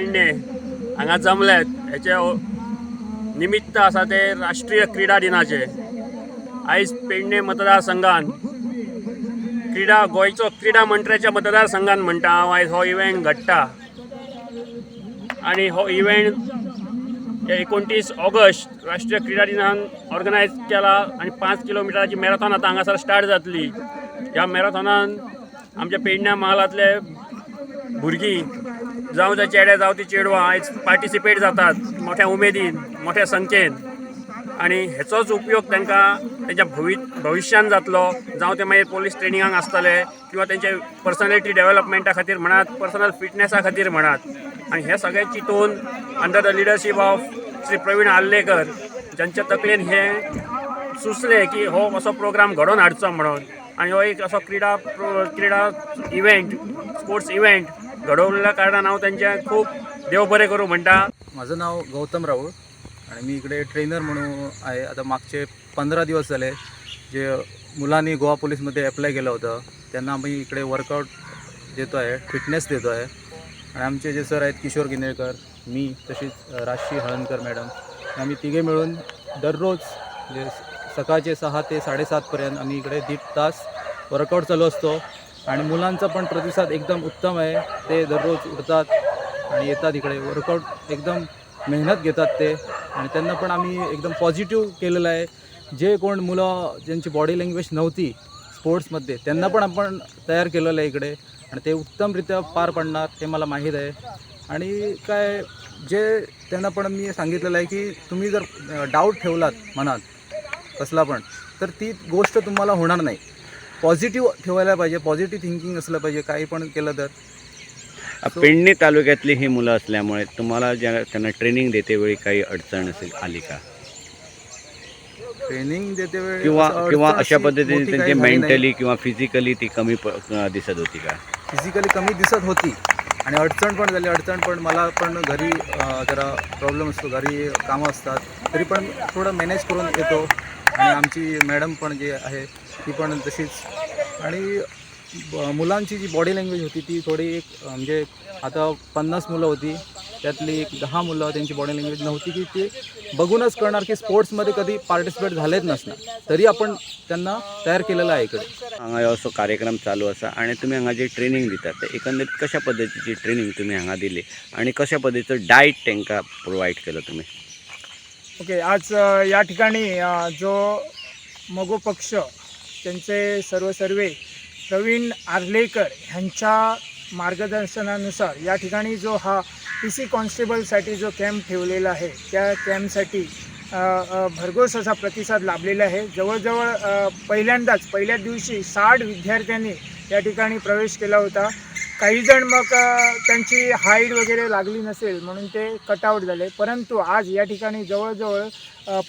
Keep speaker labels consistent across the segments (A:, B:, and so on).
A: पेडणे हांगा जमल्यात. हेचे निमित्त आसा ते राष्ट्रीय क्रिडा दिनाचे. आयज पेडणे मतदारसंघान क्रिडा गोंयचो क्रिडा मंत्र्याच्या मतदारसंघान म्हणटा हांव, आयज हो इव्हेंट घडटा आनी हो इव्हेंट 29 ऑगस्ट राष्ट्रीय क्रिडा दिनान ऑर्गनायज केला आनी 5 किलोमिटराची मॅरेथॉन आतां हांगासर स्टार्ट जातली. ह्या मॅरेथॉनान आमच्या पेडण्या म्हालांतले भुरगीं, जावं ते चेडे जावं ती चेडवां, आयज पार्टिसिपेट जातात मोठ्या उमेदीन, मोठ्या संख्येन आनी हेचोच उपयोग तांकां तेंच्या भविश्यान जातलो. जावं ते मागीर पोलीस ट्रेनिंगाक आसतले किंवा तेंचे पर्सनॅलिटी डेव्हलपमेंटा खातीर म्हणात, पर्सनल फिटनेसा खातीर म्हणात. आनी हें सगळें चिंतून under the leadership of Shri Praveen Arlekar, ज्यांच्या तकलेन हें सुचलें की हो असो प्रोग्राम घडोवन हाडचो म्हणून आनी हो एक असो क्रिडा क्रिडा इव्हेंट, स्पोर्ट्स इव्हेंट घडवलेल्या कारणान हांव तेंचें खूब देव बरें करूं म्हणटा.
B: माझं नाव गौतम राऊळ आणि मी इकडे ट्रेनर म्हणून आहे. आता मागचे 15 दिवस झाले, जे मुलांनी गोवा पोलीसमध्ये अप्लाय केलं होतं त्यांना आम्ही इकडे वर्कआउट देतो आहे, फिटनेस देतो आहे. आणि आमचे जे सर आहेत किशोर किनेळकर, मी, तशीच राशी हळणकर मॅडम, आम्ही तिघे मिळून दररोज म्हणजे सकाळचे 6 ते 7:30पर्यंत आम्ही इकडे 1.5 तास वर्कआउट चालू असतो. आणि मुलांचा पण प्रतिसाद एकदम उत्तम आहे. ते दररोज उठतात आणि येतात इकडे, वर्कआउट एकदम मेहनत घेतात ते. आणि त्यांना पण आम्ही एकदम पॉझिटिव्ह केलेलं आहे. जे कोण मुलं ज्यांची बॉडी लँग्वेज नव्हती स्पोर्ट्समध्ये, त्यांना पण आपण तयार केलेलं आहे इकडे आणि ते उत्तमरित्या पार पडणार हे मला माहीत आहे. आणि काय जे त्यांना पण मी सांगितलेलं आहे की तुम्ही जर डाऊट ठेवलात मनात कसला पण, तर ती गोष्ट तुम्हाला होणार नाही. पॉझिटिव्ह ठेवायला पाहिजे, पॉझिटिव्ह थिंकिंग असलं पाहिजे काही पण केलं तर.
C: पेडणे तालुक्यातली ही मुलं असल्यामुळे तुम्हाला ज्या त्यांना ट्रेनिंग देते वेळी काही अडचण असेल आली का?
B: ट्रेनिंग देते वेळी
C: किंवा
B: असं
C: किंवा
B: अडचण
C: अशा
B: अशी
C: पद्धतीने
B: मोठी
C: त्यांची
B: काही झाली नाही.
C: मेंटली किंवा फिजिकली ती कमी दिसत होती का?
B: फिजिकली कमी दिसत होती आणि अडचण पण झाली. अडचण पण मला पण घरी जरा प्रॉब्लेम असतो, घरी कामं असतात, तरी पण थोडं मॅनेज करून येतो. आणि आमची मॅडम पण जी आहे ती पण तशीच. आणि मुलांची जी बॉडी लँग्वेज होती ती थोडी एक म्हणजे आता 50 मुलं होती, त्यातली एक 10 मुलं त्यांची बॉडी लँग्वेज नव्हती की ते बघूनच कळणार की स्पोर्ट्समध्ये कधी पार्टिसिपेट झालेच नसणार, तरी आपण त्यांना तयार केलेलं आहे इकडे.
C: हांगा ह्यो असो कार्यक्रम चालू आसा आणि तुमी हांगा जी ट्रेनिंग दितात ते एकंदरीत कशा पद्दतीची ट्रेनिंग तुमी हांगा दिली आणि कशा पद्दतीचो डायट तांकां प्रोवायड केलो तुमी?
D: ओके, आज या ठिकाणी जो मगो पक्ष त्यांचे सर्वसर्वे प्रवीण आर्लेकर ह्यांच्या मार्गदर्शनानुसार या ठिकाणी जो हा पी सी कॉन्स्टेबलसाठी जो कॅम्प ठेवलेला आहे, त्या कॅम्पसाठी भरघोस असा प्रतिसाद लाभलेला आहे. जवळजवळ पहिल्यांदाच पहिल्याच दिवशी 60 विद्यार्थ्यांनी या ठिकाणी प्रवेश केला होता. काही जण मग त्यांची हाईट वगैरे लागली नसेल म्हणून ते कटआउट झाले, परंतु आज या ठिकाणी जवळजवळ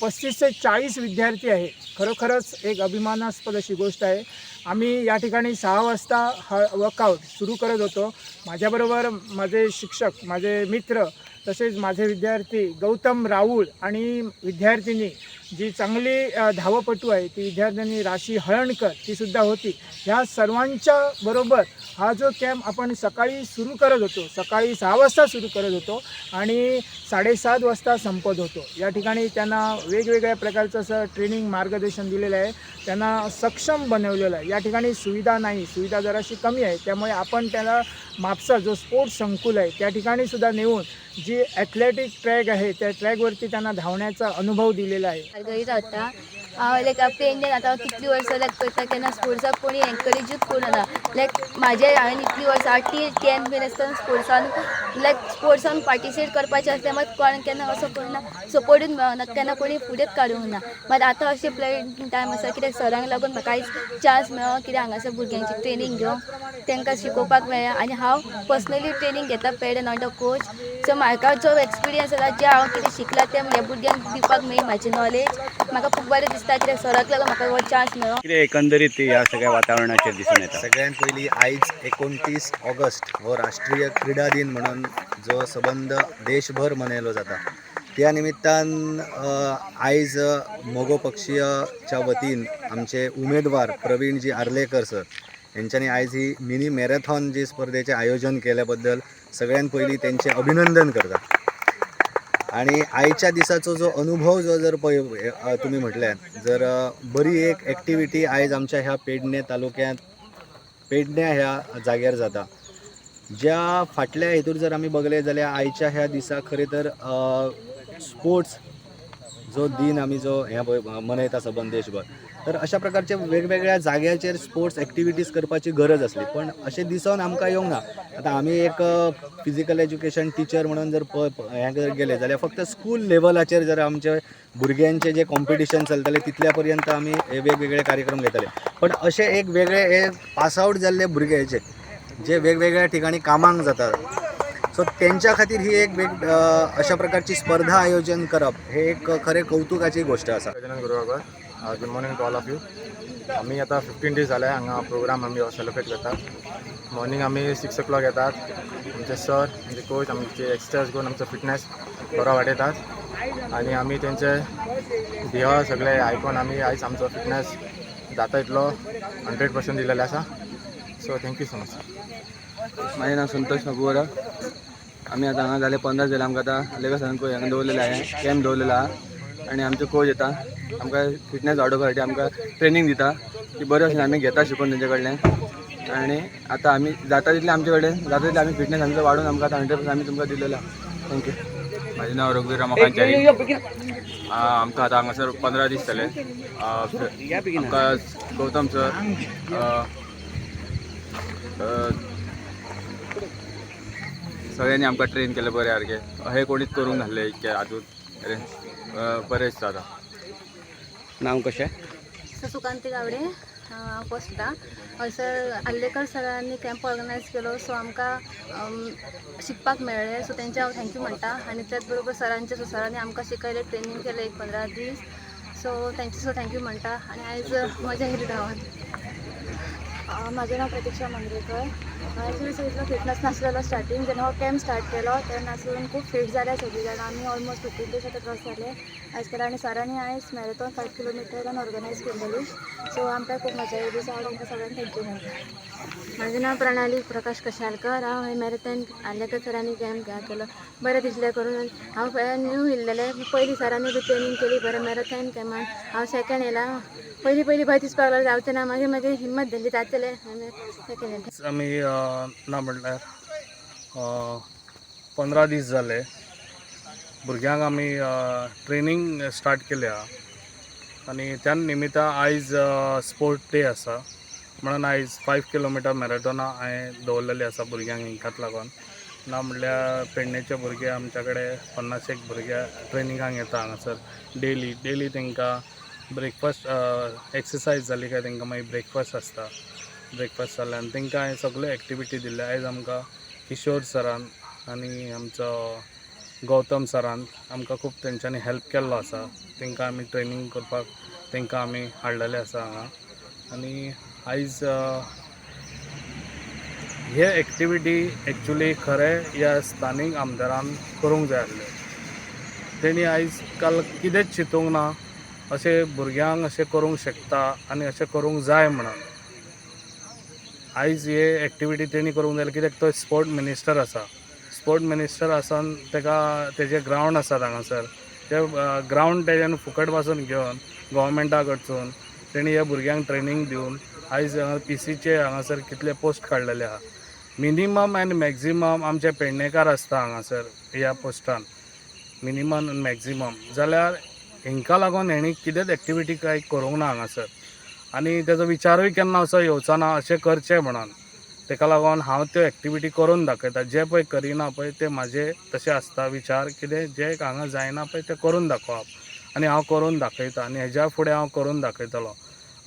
D: 35 ते 40 विद्यार्थी आहेत. खरोखरच एक अभिमानास्पद अशी गोष्ट आहे. आम्ही या ठिकाणी 6 वाजता हा वर्कआउट सुरू करत होतो. माझ्याबरोबर माझे शिक्षक, माझे मित्र, तसेच माझे विद्यार्थी गौतम राऊळ आणि विद्यार्थिनी जी चांगली धावपटू आहे ती विद्यार्थिनी राशी हळणकर तीसुद्धा होती. ह्या सर्वांच्या बरोबर हा जो कॅम्प आपण सकाळी सुरू करत होतो, सकाळी 6 वाजता सुरू करत होतो आणि 7:30 वाजता संपत होतो. या ठिकाणी त्यांना वेगवेगळ्या प्रकारचं असं ट्रेनिंग मार्गदर्शन दिलेलं आहे, त्यांना सक्षम बनवलेलं आहे. या ठिकाणी सुविधा नाही, सुविधा जराशी कमी आहे, त्यामुळे आपण त्याला म्हापसा जो स्पोर्ट्स संकुल आहे त्या ठिकाणी सुद्धा नेऊन जी ॲथलेटिक ट्रॅक आहे त्या ट्रॅकवरती त्यांना धावण्याचा अनुभव दिलेला आहे.
E: घरी रावता हांव. लायक पेडण्यान आतां कितलीं वर्सां लायक करता, केन्ना स्पोर्ट्साक कोणी एनकरेजूच करूंक ना. लायक म्हाजे हांवें इतलीं वर्सां आठवी टेन्थ बीन आसतना स्पोर्ट्सान, लायक स्पोर्ट्सान पार्टिसिपेट करपाचें आसलें मात कोण केन्ना असो करूना, सपोर्टूच मेळना, केन्ना कोणी फुडेंच काडूंक ना. मात आतां अशें टायम आसा कित्याक सरांक लागून म्हाका आयज चान्स मेळ्ळो कित्याक हांगासर भुरग्यांची ट्रेनींग घेवंक, तांकां शिकोवपाक मेळ्ळें. आनी हांव पर्सनली ट्रेनींग घेता पेडे not a coach. सो म्हाका जो एक्सपिरियन्स आसा, जें हांव कितें शिकलां तें म्हज्या भुरग्यांक दिवपाक मेळ्ळी म्हाजी नॉलेज. म्हाका खूब बरें दिसता कित्याक सराक लागून म्हाका हो चान्स मेळ्ळो.
C: कितें एकंदरीत ह्या सगळ्या वातावरणाचेर दिसून येता?
F: सगळ्यात पयलीं आयज 29 ऑगस्ट हो राष्ट्रीय क्रिडा दिन म्हणून जो सबंद देशभर मनयलो जाता, त्या निमित्तान आयज मगो पक्षीयच्या वतीन आमचे उमेदवार प्रवीणजी आर्लेकर सर यांच्यानी आयज ही मिनी मॅरेथॉन जी स्पर्धेचें आयोजन केल्या बद्दल सगळ्यान पयलीं तेंचें अभिनंदन करता. आनी आयच्या दिसाचो जो अनुभव जो जर पळय तुमी म्हटल्यार जर बरी एक एक्टिविटी आयज आमच्या ह्या पेडणे तालुक्यांत पेडण्या ह्या जाग्यार जाता. ज्या फाटल्या हेतूर जर आमी बगले जाल्यार आयच्या ह्या दिसा खरें तर स्पोर्ट्स जो दिन आमी जो हें पळय मनयता सबंद देशभर, तर अशा प्रकारचे वेगवेगळ्या जाग्याचेर स्पोर्ट्स एक्टिविटीज करपाची गरज आसली, पण अशें दिसून आमकां येवंक ना. आतां आमी एक फिजिकल एज्युकेशन टिचर म्हणून जर हें जर गेले जाल्यार फक्त स्कूल लेवलाचेर जर आमचे भुरग्यांचे जे कॉम्पिटिशन चलताले तितल्या पर्यंत आमी हे वेगवेगळे कार्यक्रम घेताले. पण अशे एक वेगळे हे पास आवट जाल्ले भुरगे जे वेगवेगळ्या ठिकाणी कामांक जातात, सो तेंच्या खातीर ही एक वेग अशा प्रकारची स्पर्धा आयोजन करप हे एक खरें कौतुकाची गोश्ट आसा.
G: Gajanan Guruvakar. Good morning to all of you. आमी आतां 15 दीस जाले हांगा प्रोग्राम आमी सेलिब्रेट करतात. मॉर्निंग आमी 6 o'clock येतात. आमचे सर, आमचे कोच, आमचे एक्सर्सायज करून आमचो फिटनेस बरो वाडयतात आनी आमी तेंचे ध्येय सगळे आयकून आमी आयज आमचो फिटनेस जाता इतलो 100% दिलेलो आसा. So thank you so much.
H: माझे नाव संतोष मकबरा. आमी आतां हांगा जाले 15 जाले. आमकां आतां लेगस सरान हांगा दवरलेले आहे, कॅम्प दवरलेलो आहा आनी आमचो कोच येता, आमकां फिटनेस वाडोवपा साठी आमकां ट्रेनींग दिता. ती बरी भशेन आमी घेता शिकून तेंचे कडल्यान आनी आतां आमी जाता तितलें आमचे कडेन जाता तितलें आमी फिटनेस आमचो वाडोवन आमकां आतां 100% आमी तुमकां दिलेलो आहा. Thank you.
I: म्हाजें नांव रघुवीर रमाकांत च्यारी. आमकां आतां हांगासर 15 दीस जाले. आमकां गौतम सर, सगळ्यांनी आमकां ट्रेन केलें बरें सारकें. हें कोणीच करूंक नासलें इतकें आजून मेरेन. बरें दिसता आतां.
C: नांव कशें?
J: सुकांती गावडे. हांव फर्स्ट हयसर आर्लेकर सरांनी कॅम्प ऑर्गनायज केलो, सो आमकां शिकपाक मेळ्ळें. सो तेंचे हांव thank you म्हणटा. आनी त्याच बरोबर सरांचे, सो सरांनी आमकां शिकयलें, ट्रेनींग केलें एक 15 दीस, सो तेंचे सो thank you म्हणटा. आनी आयज मजा येयली गांवांत.
K: म्हाजें नांव प्रतिक्षा मांद्रेकर. एक्चुली सो इतलो फिटनस नासलेलो स्टार्टींग. जेन्ना हो कॅम्प स्टार्ट केलो तेन्नासून खूब फिट जाले सगळीं जाणां. आमी ऑलमोस्ट 15 दीस आतां क्रॉस जाले आयज केला. आनी सरांनी आयज मॅरेथॉन 5 किलोमिटरान ऑर्गनायज केलेली, सो आमकां खूब मजा येयली. सो हांव तांकां सगळ्यांक thank you म्हणटा.
J: म्हाजें नांव प्रणाली प्रकाश कशालकर. हांव हे मॅरेथॉन आर्लेकर सरांनी कॅम्प केलो, बरें दिसलें करून. हांव न्यू येयल्लेलें पयलीं, सरांनी बी ट्रेनींग केली बरें. मॅरेथॉन कॅम्पान हांव सेकंड येयलां. पयलीं पयलीं भंय दिसपाक लागलो जावचें ना, मागीर म्हाजी हिम्मत धरली जातलें आनी सेकंड येयलें.
L: आमी ना म्हणल्यार 15 दीस जाले भुरग्यांक आमी ट्रेनींग स्टार्ट केल्या आनी त्या निमित्तान आयज स्पोर्ट डे आसा म्हणून आयज 5 किलोमिटर मॅरेथॉना हांवें दवरलेली आसा भुरग्यांक. हेंकात लागून ना म्हणल्यार पेडणेचे भुरगे आमच्या कडेन 50 एक भुरगे ट्रेनिंगाक येता हांगासर डेली. डेली तांकां ब्रेकफास्ट, एक्सरसायज जाली काय तांकां मागीर ब्रेकफास्ट आसता. ब्रेकफास्ट जालें आनी तांकां हांवें सगळ्यो एक्टिविटी दिल्यो. आयज आमकां किशोर सरान आनी आमचो गौतम सरान आमकां खूब तेंच्यांनी हेल्प केल्लो आसा. तांकां आमी ट्रेनींग करपाक तांकां आमी हाडलेले आसा हांगा. आनी आयज हे एक्टिविटी एक्चुली खरें ह्या स्थानीक आमदारान करूंक जाय आसलें. तेणी आयज काल कितेंच चिंतूंक ना अशें भुरग्यांक अशें करूंक शकता आनी अशें करूंक जाय म्हणून. आयज हे एक्टिविटी तेणी करूंक जाय, कित्याक तो स्पोर्ट मिनिस्टर आसा. स्पोर्ट मिनिस्टर आसून ताका तेजे ग्रावंड आसात हांगासर, ते ग्रावंड तेज्यान फुकट पासून घेवन गोवोरमेंटा कडसून तेणी ह्या भुरग्यांक ट्रेनींग दिवन आयज पीसीचे हांगासर कितले पोस्ट काडलेले आहा. मिनिमम आनी मॅक्झिमम आमचे पेडणेकार आसता हांगासर ह्या पोस्टान, मिनिमम आनी मॅक्झिमम. जाल्यार हेंकां लागून हेणी कितेंच एक्टिविटी कांय करूंक ना हांगासर आनी तेजो विचारूय केन्ना असो येवचो ना अशें करचें म्हणून. तेका लागून हांव त्यो एक्टिविटी करून दाखयता. जे पळय करिना पळय ते म्हाजे तशें आसता विचार, कितें जें हांगा जायना पळय तें करून दाखोवप आनी हांव करून दाखयता आनी हेज्या फुडें हांव करून दाखयतलो.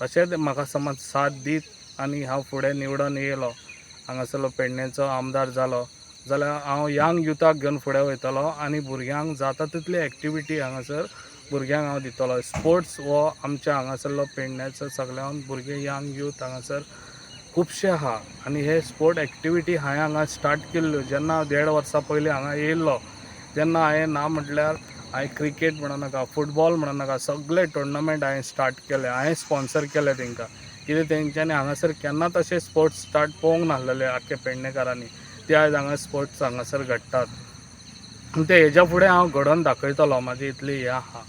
L: अशेंच म्हाका समज साथ दीत आनी हांव फुडें निवडून येयलो, हांगासरलो पेडणेचो आमदार जालो जाल्यार हांव यंग युथाक घेवन फुडें वयतलो आनी भुरग्यांक जाता तितली एक्टिविटी हांगासर भुरग्यांक हांव दितलो. स्पोर्ट्स हो आमच्या हांगासरलो पेडण्याचो सगळ्यान भुरगे यंग यूथ हांगासर खुबशे आहा आनी हे स्पोर्ट एक्टिविटी हांवें हांगा स्टार्ट केल्ल्यो. जेन्ना हांव 1.5 वर्सां पयलीं हांगा येयल्लो तेन्ना हांवें ना म्हटल्यार हांवें क्रिकेट म्हणो नाका, फुटबॉल म्हणो नाका, सगळे टुर्नामेंट हांवें स्टार्ट केले, हांवें स्पॉन्सर केले तांकां. कित्याक तेंच्यांनी हांगासर केन्नाच अशें स्पोर्ट्स स्टार्ट पळोवंक नासलेले आख्खे पेडणेकारांनी. ते आयज हांगा स्पोर्ट्स हांगासर घडटात. ते हेज्या फुडें हांव घडोवन दाखयतलो, म्हाजी इतली हें आहा.